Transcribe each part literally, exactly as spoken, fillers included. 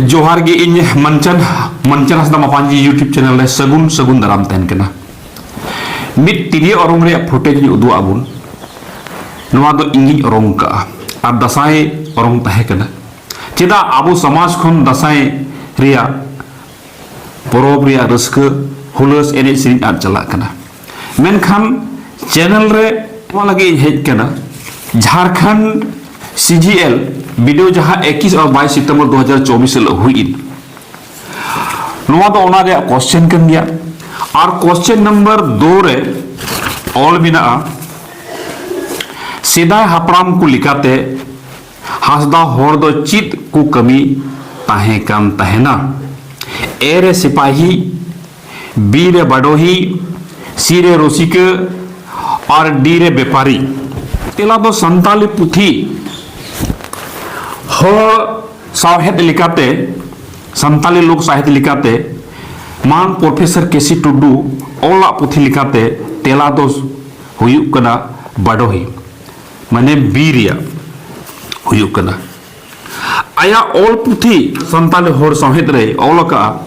ᱡᱚᱦᱟᱨ ᱜᱮ, ᱤᱧ ᱢᱟᱱᱪᱟᱱ, ᱢᱟᱱᱪᱟᱱ ᱦᱟᱸᱥᱫᱟ ᱢᱟᱯᱟᱱᱡᱤ YouTube channel ᱨᱮ ᱥᱟᱹᱜᱩᱱ, ᱥᱟᱹᱜᱩᱱ ᱫᱟᱨᱟᱢ ᱛᱟᱦᱮᱱ ᱠᱟᱱᱟ᱾ ᱢᱤᱫ ᱛᱤᱨᱭᱳ ᱚᱨᱚᱝ ᱨᱮᱭᱟᱜ footage ᱤᱧ ᱩᱫᱩᱜ ᱟᱵᱚᱱ᱾ ᱱᱚᱣᱟ ᱫᱚ ᱤᱧᱤᱧ ᱚᱨᱚᱝ ᱠᱟᱜᱼᱟ ᱟᱨ ᱫᱟᱸᱥᱟᱭ ᱚᱨᱚᱝ ᱛᱟᱦᱮᱸ ᱠᱟᱱᱟ᱾ ᱪᱮᱫᱟᱜ ᱟᱵᱚ ᱥᱚᱢᱟᱡᱽ ᱠᱷᱚᱱ ᱫᱟᱸᱥᱟᱭ ᱨᱮᱭᱟᱜ ᱯᱚᱨᱚᱵᱽ ᱨᱮᱭᱟᱜ ᱨᱟᱹᱥᱠᱟᱹ, ᱦᱩᱞᱟᱹᱥ, ᱮᱱᱮᱡ ᱥᱮᱨᱮᱧ ᱟᱫ ᱪᱟᱞᱟᱜ ᱠᱟᱱᱟ? ᱢᱮᱱᱠᱷᱟᱱ channel ᱨᱮ ᱱᱚᱣᱟ ᱞᱟᱹᱜᱤᱫ ᱤᱧ ᱦᱮᱡ ᱠᱟᱱᱟ, ᱡᱷᱟᱲᱠᱷᱚᱸᱰ CGL video ᱡᱟᱦᱟᱸ ᱮᱠᱤᱥ ᱟᱨ ᱵᱟᱭᱤᱥ ᱥᱤᱛᱚᱢᱵᱚᱨ ᱫᱩ ᱦᱟᱡᱟᱨ ᱪᱚᱵᱵᱤᱥ ᱦᱤᱞᱳᱜ ᱦᱩᱭᱮᱱ, ᱱᱚᱣᱟ ᱫᱚ ᱚᱱᱟ ᱨᱮᱭᱟᱜ question ᱠᱟᱱ ᱜᱮᱭᱟ᱾ ᱟᱨ question number ᱫᱩ ᱨᱮ ᱚᱞ ᱢᱮᱱᱟᱜᱼᱟ, ᱥᱮᱫᱟᱭ ᱦᱟᱯᱲᱟᱢ ᱠᱚ ᱞᱮᱠᱟᱛᱮ ᱦᱟᱸᱥᱫᱟ ᱦᱚᱲ ᱫᱚ ᱪᱮᱫ ᱠᱚ ᱠᱟᱹᱢᱤ ᱛᱟᱦᱮᱸ ᱠᱟᱱ ᱛᱟᱦᱮᱱᱟ? A ᱨᱮ ᱥᱤᱯᱟᱦᱤ, B ᱨᱮ ᱵᱟᱰᱚᱦᱤ, C ᱨᱮ ᱨᱩᱥᱤᱠᱟᱹ ᱟᱨ D ᱨᱮ ᱵᱮᱯᱟᱨᱤ᱾ ᱛᱮᱞᱟ ᱫᱚ ᱥᱟᱱᱛᱟᱞᱤ ᱯᱩᱛᱷᱤ ᱦᱚᱲ ᱥᱟᱶᱦᱮᱫ ᱞᱮᱠᱟᱛᱮ, ᱥᱟᱱᱛᱟᱞᱤ ᱞᱳᱠ ᱥᱟᱦᱤᱛ ᱞᱮᱠᱟᱛᱮ ᱢᱟᱱ ᱯᱨᱚᱯᱷᱮᱥᱚᱨ ᱠᱮᱥᱤ ᱴᱩᱰᱩ ᱚᱞᱟᱜ ᱯᱩᱛᱷᱤ ᱞᱮᱠᱟᱛᱮ ᱛᱮᱞᱟ ᱫᱚ ᱦᱩᱭᱩᱜ ᱠᱟᱱᱟ ᱵᱟᱰᱚᱦᱤ, ᱢᱟᱱᱮ B ᱨᱮᱭᱟᱜ ᱦᱩᱭᱩᱜ ᱠᱟᱱᱟ᱾ ᱟᱭᱟᱜ ᱚᱞ ᱯᱩᱛᱷᱤ ᱥᱟᱱᱛᱟᱞᱤ ᱦᱚᱲ ᱥᱟᱶᱦᱮᱫ ᱨᱮ ᱚᱞ ᱟᱠᱟᱫᱼᱟ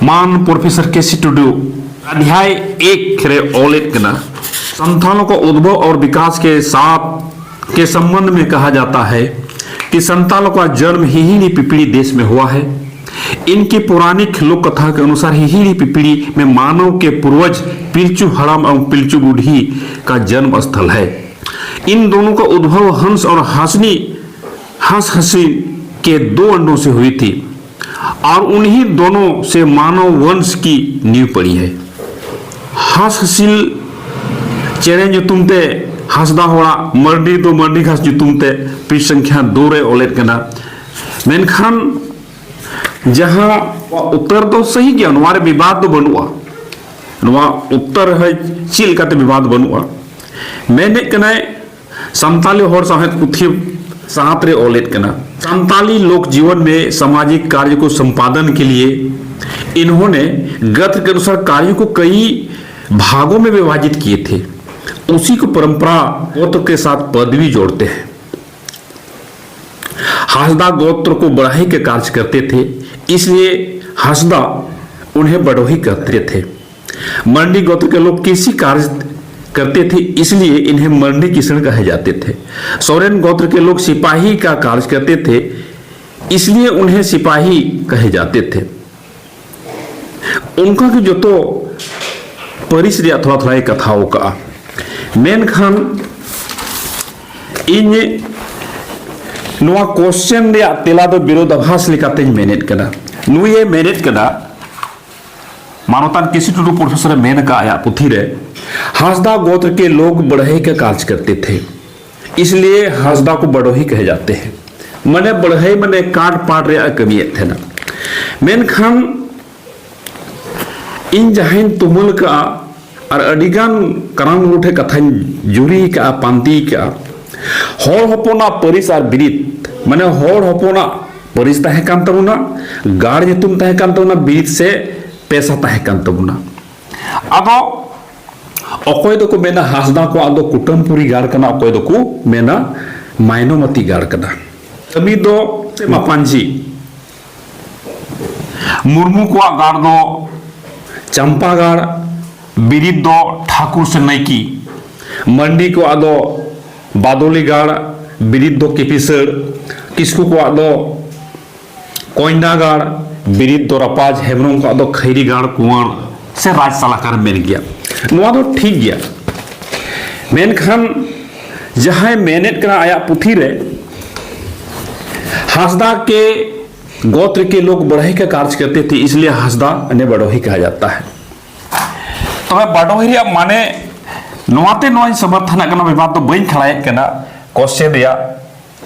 ᱢᱟᱱ ᱯᱨᱚᱯᱷᱮᱥᱚᱨ ᱠᱮᱥᱤ ᱴᱩᱰᱩ, ᱚᱫᱷᱭᱟᱭ ᱮᱠ ᱨᱮ ᱚᱞᱮᱫ ᱠᱟᱱᱟ, संथालों का उद्भव और विकास के साथ के संबंध में कहा जाता है कि संथालों का जन्म हिहिड़ी पिपड़ी देश में हुआ है। इनकी पौराणिक लोक कथा के अनुसार हिहिड़ी पिपड़ी में मानव के पूर्वज पिलचू हड़ाम एवं पिलचू बूढ़ी का जन्म स्थल है। इन दोनों का उद्भव हंस और हंसनी, हंस हंसी के दो अंडों से हुई थी और उन्हीं दोनों से मानव वंश की नींव पड़ी है। ᱦᱟᱸᱥ ᱦᱟᱹᱥᱤᱞ ᱪᱮᱬᱮ ᱧᱩᱛᱩᱢ ᱛᱮ ᱦᱟᱸᱥᱫᱟ ᱦᱚᱲᱟᱜ ᱢᱟᱹᱨᱰᱤ ᱫᱚ ᱢᱟᱹᱨᱰᱤ ᱜᱷᱟᱥ ᱧᱩᱛᱩᱢ ᱛᱮ ᱯᱤᱥ ᱥᱚᱝᱠᱷᱭᱟ ᱫᱩ ᱨᱮ ᱚᱞᱮᱫ ᱠᱟᱱᱟ᱾ ᱢᱮᱱᱠᱷᱟᱱ ᱡᱟᱦᱟᱸ ᱩᱛᱛᱚᱨ ᱫᱚ ᱥᱟᱹᱦᱤ ᱜᱮᱭᱟ, ᱱᱚᱣᱟ ᱨᱮ ᱵᱤᱵᱟᱫ ᱫᱚ ᱵᱟᱹᱱᱩᱜᱼᱟ᱾ ᱱᱚᱣᱟ ᱩᱛᱛᱚᱨ ᱦᱚᱸ ᱪᱮᱫ ᱞᱮᱠᱟᱛᱮ ᱵᱤᱵᱟᱫ ᱵᱟᱹᱱᱩᱜᱼᱟ? ᱢᱮᱱᱮᱫ ᱠᱟᱱᱟᱭ, ᱥᱟᱱᱛᱟᱞᱤ ᱦᱚᱲ ᱥᱟᱶᱦᱮᱫ ᱯᱩᱛᱷᱤ ᱥᱟᱶᱛ ᱨᱮ ᱚᱞᱮᱫ ᱠᱟᱱᱟ, संथाली लोक जीवन में सामाजिक कार्य को संपादन के लिए इन्होंने गत्र के अनुसार कार्यों को कई भागों में विभाजित किए थे। उसी को परंपरा गोत्र के साथ पदवी जोड़ते हैं। हांसदा गोत्र को बढ़ई का कार्य करते थे, इसलिए हांसदा उन्हें बड़ोही कहते थे। मंडी गोत्र के लोग कृषि कार्य करते थे, इसलिए इन्हें मंडी किसण कहे जाते थे। सोरेन गोत्र के लोग सिपाही का कार्य करते थे, इसलिए उन्हें सिपाही कहे जाते थे। ᱚᱱᱠᱟ ᱜᱮ ᱡᱚᱛᱚ ᱯᱟᱹᱨᱤᱥ ᱨᱮᱭᱟᱜ ᱛᱷᱚᱲᱟ ᱛᱷᱚᱲᱟᱭ ᱠᱟᱛᱷᱟᱣ ᱠᱟᱜᱼᱟ᱾ ᱢᱮᱱᱠᱷᱟᱱ ᱤᱧ ᱱᱚᱣᱟ ᱠᱚᱥᱪᱮᱱ ᱨᱮᱭᱟᱜ ᱛᱮᱞᱟ ᱫᱚ ᱵᱤᱨᱳᱫᱷᱟᱵᱷᱟᱥ ᱞᱮᱠᱟᱛᱮᱧ ᱢᱮᱱᱮᱫ ᱠᱟᱱᱟ᱾ ᱱᱩᱭᱮ ᱢᱮᱱᱮᱫ ᱠᱟᱱᱟ, ᱢᱟᱱᱚᱛᱟᱱ ᱠᱤᱥᱤ ᱴᱩᱰᱩ ᱯᱨᱚᱯᱷᱮᱥᱚᱨᱮ ᱢᱮᱱ ᱟᱠᱟᱫ ᱟᱭᱟᱜ ᱯᱩᱛᱷᱤ ᱨᱮ, ᱦᱟᱸᱥᱫᱟ ᱜᱳᱛᱨᱚ ᱠᱮ ᱞᱳᱜ ᱵᱟᱲᱦᱟᱭ ᱠᱟ ᱠᱟᱨᱡᱽ ᱠᱟᱨᱛᱮ ᱛᱷᱮ, ᱤᱥᱞᱤᱭᱮ ᱦᱟᱸᱥᱫᱟ ᱠᱚ ᱵᱟᱰᱚᱦᱤ ᱠᱟᱦᱮ ᱡᱟᱛᱮ ᱦᱮ᱾ ᱢᱟᱱᱮ ᱵᱟᱲᱦᱟᱭ ᱢᱟᱱᱮ ᱠᱟᱴ ᱯᱟᱴ ᱨᱮᱭᱟᱜ ᱮ ᱠᱟᱹᱢᱤᱭᱮᱫ ᱛᱟᱦᱮᱱᱟ᱾ ᱢᱮᱱᱠᱷᱟᱱ ᱤᱧ ᱡᱟᱦᱟᱸᱧ ᱛᱩᱢᱟᱹᱞ ᱠᱟᱜᱼᱟ ᱟᱨ ᱟᱹᱰᱤᱜᱟᱱ ᱠᱟᱨᱟᱢ ᱜᱩᱨᱩ ᱴᱷᱮᱱ ᱠᱟᱛᱷᱟᱧ ᱡᱩᱨᱤ ᱠᱟᱜᱼᱟ, ᱯᱟᱱᱛᱮ ᱠᱟᱜᱼᱟ, ᱦᱚᱲ ᱦᱚᱯᱚᱱᱟᱜ ᱯᱟᱹᱨᱤᱥ ᱟᱨ ᱵᱤᱨᱤᱫ, ᱢᱟᱱᱮ ᱦᱚᱲ ᱦᱚᱯᱚᱱᱟᱜ ᱯᱟᱹᱨᱤᱥ ᱛᱟᱦᱮᱸ ᱠᱟᱱ ᱛᱟᱵᱚᱱᱟ, ᱜᱟᱲ ᱧᱩᱛᱩᱢ ᱛᱟᱦᱮᱸ ᱠᱟᱱ ᱛᱟᱵᱚᱱᱟ, ᱵᱤᱨᱤᱫ ᱥᱮ ᱯᱮᱥᱟ ᱛᱟᱦᱮᱸ ᱠᱟᱱ ᱛᱟᱵᱚᱱᱟ᱾ ᱟᱫᱚ ᱚᱠᱚᱭ ᱫᱚᱠᱚ ᱢᱮᱱᱟ ᱦᱟᱸᱥᱫᱟ ᱠᱚᱣᱟᱜ ᱫᱚ ᱠᱩᱴᱟᱹᱢᱯᱩᱨᱤ ᱜᱟᱲ ᱠᱟᱱᱟ, ᱚᱠᱚᱭ ᱫᱚᱠᱚ ᱢᱮᱱᱟ ᱢᱟᱭᱱᱚᱢᱟᱛᱤ ᱜᱟᱲ ᱠᱟᱱᱟ᱾ ᱠᱟᱹᱢᱤ ᱫᱚ ᱢᱟᱯᱟᱧᱡᱤ᱾ ᱢᱩᱨᱢᱩ ᱠᱚᱣᱟᱜ ᱜᱟᱲ ᱫᱚ ᱪᱟᱢᱯᱟ ᱜᱟᱲ, ᱵᱤᱨᱤᱫ ᱫᱚ ᱴᱷᱟᱠᱩᱨ ᱥᱮ ᱱᱟᱭᱠᱤ᱾ ᱢᱟᱱᱰᱤ ᱠᱚᱣᱟᱜ ᱫᱚ ᱵᱟᱫᱚᱞᱤ ᱜᱟᱲ, ᱵᱤᱨᱤᱫ ᱫᱚ ᱠᱮᱯᱤᱥᱟᱹᱲ᱾ ᱠᱤᱥᱠᱩ ᱠᱚᱣᱟᱜ ᱫᱚ ᱠᱚᱧᱰᱟ ᱜᱟᱲ, ᱵᱤᱨᱤᱫ ᱫᱚ ᱨᱟᱯᱟᱡᱽ᱾ ᱦᱮᱢᱵᱨᱚᱢ ᱠᱚᱣᱟᱜ ᱫᱚ ᱠᱷᱟᱹᱭᱨᱤ ᱜᱟᱲ, ᱠᱩᱸᱣᱟᱹᱲ ᱥᱮ ᱨᱟᱡᱽ ᱥᱟᱞᱟᱠᱟᱨ ᱢᱮᱱ ᱜᱮᱭᱟ᱾ ᱱᱚᱣᱟ ᱫᱚ ᱴᱷᱤᱠ ᱜᱮᱭᱟ, ᱢᱮᱱᱠᱷᱟᱱ ᱡᱟᱦᱟᱸᱭ ᱢᱮᱱᱮᱫ ᱠᱟᱱᱟ ᱟᱭᱟᱜ ᱯᱩᱛᱷᱤ ᱨᱮ, ᱦᱟᱸᱥᱫᱟ ᱠᱮ ᱜᱳᱛᱨᱚ ᱠᱮ ᱞᱳᱜ ᱵᱟᱲᱦᱟᱭ ᱠᱟ ᱠᱟᱨᱡᱽ ᱠᱟᱨᱛᱮ ᱛᱷᱮ, ᱤᱥᱞᱤᱭᱮ ᱦᱟᱸᱥᱫᱟ ᱟᱱᱮ ᱵᱟᱰᱚᱦᱤ ᱠᱟᱦᱟ ᱡᱟᱛᱟ ᱦᱮ᱾ ᱛᱚᱵᱮ ᱵᱟᱰᱚᱦᱤ ᱨᱮᱭᱟᱜ ᱢᱟᱱᱮ ᱱᱚᱣᱟᱛᱮ ᱱᱚᱣᱟᱧ ᱥᱚᱢᱚᱨᱛᱷᱚᱱᱟᱜ ᱠᱟᱱᱟ, ᱵᱤᱵᱟᱫ ᱫᱚ ᱵᱟᱹᱧ ᱠᱷᱟᱲᱟᱭᱮᱫ ᱠᱟᱱᱟ᱾ ᱠᱚᱥᱪᱮᱱ ᱨᱮᱭᱟᱜ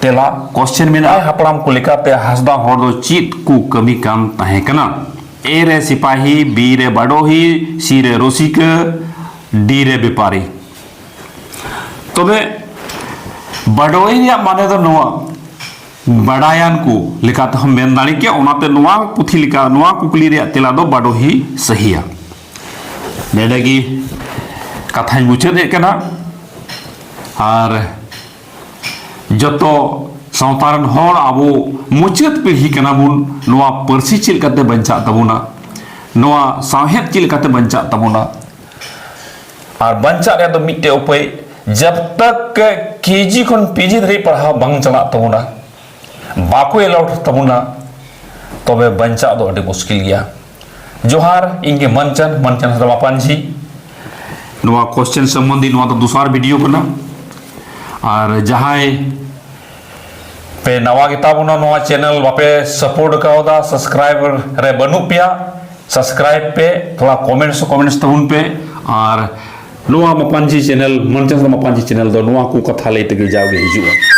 ᱛᱮᱞᱟ, ᱠᱚᱥᱪᱮᱱ ᱢᱮᱱᱟᱜᱼᱟ, ᱦᱟᱯᱲᱟᱢ ᱠᱚ ᱞᱮᱠᱟᱛᱮ ᱦᱟᱸᱥᱫᱟ ᱦᱚᱲ ᱫᱚ ᱪᱮᱫ ᱠᱚ ᱠᱟᱹᱢᱤ ᱠᱟᱱ ᱛᱟᱦᱮᱸ ᱠᱟᱱᱟ? ᱮ ᱨᱮ ᱥᱤᱯᱟᱦᱤ, ᱵᱤ ᱨᱮ ᱵᱟᱰᱚᱦᱤ, ᱥᱤ ᱨᱮ ᱨᱩᱥᱤᱠᱟᱹ, ᱰᱤ ᱨᱮ ᱵᱮᱯᱟᱨᱤ᱾ ᱛᱚᱵᱮ ᱵᱟᱰᱚᱦᱤ ᱨᱮᱭᱟᱜ ᱢᱟᱱᱮ ᱫᱚ ᱱᱚᱣᱟ, ᱵᱟᱰᱟᱭᱟᱱ ᱠᱚ ᱞᱮᱠᱟᱛᱮᱦᱚᱸ ᱢᱮᱱ ᱫᱟᱲᱮ ᱠᱮᱭᱟ᱾ ᱚᱱᱟᱛᱮ ᱱᱚᱣᱟ ᱯᱩᱛᱷᱤ ᱞᱮᱠᱟ, ᱱᱚᱣᱟ ᱠᱩᱠᱞᱤ ᱨᱮᱭᱟᱜ ᱛᱮᱞᱟ ᱫᱚ ᱵᱟᱰᱚᱦᱤ ᱥᱟᱹᱦᱤᱭᱟ᱾ ᱱᱚᱰᱮ ᱜᱮ ᱠᱟᱛᱷᱟᱧ ᱢᱩᱪᱟᱹᱫ ᱮᱫ ᱠᱟᱱᱟ᱾ ᱟᱨ ᱡᱚᱛᱚ ᱥᱟᱶᱛᱟ ᱨᱮᱱ ᱦᱚᱲ ᱟᱵᱚ ᱢᱩᱪᱟᱹᱫ ᱯᱤᱲᱦᱤ ᱠᱟᱱᱟ ᱵᱚᱱ᱾ ᱱᱚᱣᱟ ᱯᱟᱹᱨᱥᱤ ᱪᱮᱫ ᱞᱮᱠᱟᱛᱮ ᱵᱟᱧᱪᱟᱜ ᱛᱟᱵᱚᱱᱟ, ᱱᱚᱣᱟ ᱥᱟᱶᱦᱮᱫ ᱪᱮᱫ ᱞᱮᱠᱟᱛᱮ ᱵᱟᱧᱪᱟᱜ ᱛᱟᱵᱚᱱᱟ, ᱟᱨ ᱵᱟᱧᱪᱟᱜ ᱨᱮᱭᱟᱜ ᱫᱚ ᱢᱤᱫᱴᱮᱡ ᱩᱯᱟᱹᱭ, ᱡᱟᱵ ᱛᱟᱠ ᱠᱮᱡᱤ ᱠᱷᱚᱱ ᱯᱤᱡᱤ ᱫᱷᱟᱹᱨᱤᱡ ᱯᱟᱲᱦᱟᱣ ᱵᱟᱝ ᱪᱟᱞᱟᱜ ᱛᱟᱵᱚᱱᱟ, ᱵᱟᱠᱚ ᱮᱞᱟᱣᱰ ᱛᱟᱵᱚᱱᱟ, ᱛᱚᱵᱮ ᱵᱟᱧᱪᱟᱜ ᱫᱚ ᱟᱹᱰᱤ ᱢᱩᱥᱠᱤᱞ ᱜᱮᱭᱟ᱾ ᱡᱚᱦᱟᱨ, ᱤᱧ ᱜᱮ ᱢᱟᱱᱪᱟᱱ, ᱢᱟᱱᱪᱟᱱ ᱦᱟᱸᱥᱫᱟ ᱢᱟᱯᱟᱱᱡᱷᱤ᱾ ᱱᱚᱣᱟ ᱠᱚᱥᱪᱮᱱ ᱥᱚᱢᱵᱚᱱᱫᱷᱤ ᱱᱚᱣᱟ ᱫᱚ ᱫᱚᱥᱟᱨ ᱵᱷᱤᱰᱤᱭᱳ ᱠᱟᱱᱟ᱾ ᱟᱨ ᱡᱟᱦᱟᱸᱭ ᱯᱮ ᱱᱟᱣᱟ ᱜᱮᱛᱟ ᱵᱚᱱᱟ ᱱᱚᱣᱟ ᱪᱮᱱᱮᱞ, ᱵᱟᱯᱮ ᱥᱟᱯᱳᱨᱴ ᱠᱟᱣᱫᱟ, ᱥᱟᱵᱥᱠᱨᱟᱭᱤᱵ ᱨᱮ ᱵᱟᱹᱱᱩᱜ ᱯᱮᱭᱟ, ᱥᱟᱵᱥᱠᱨᱟᱭᱤᱵ ᱯᱮ, ᱛᱷᱚᱲᱟ ᱠᱚᱢᱮᱱᱴᱥ ᱠᱚᱢᱮᱱᱴᱥ ᱛᱟᱵᱚᱱ ᱯᱮ᱾ ᱟᱨ ᱱᱚᱣᱟ ᱢᱟᱯᱟᱱᱡᱷᱤ ᱪᱮᱱᱮᱞ, ᱢᱟᱱᱪᱟᱱ ᱦᱟᱸᱥᱫᱟ ᱢᱟᱯᱟᱱᱡᱷᱤ ᱪᱮᱱᱮᱞ ᱫᱚ ᱱᱚᱣᱟ ᱠᱚ ᱠᱟᱛᱷᱟ ᱞᱟᱹᱭ ᱛᱮᱜᱮ ᱡᱟᱣᱜᱮ ᱦᱤᱡᱩᱜᱼᱟ᱾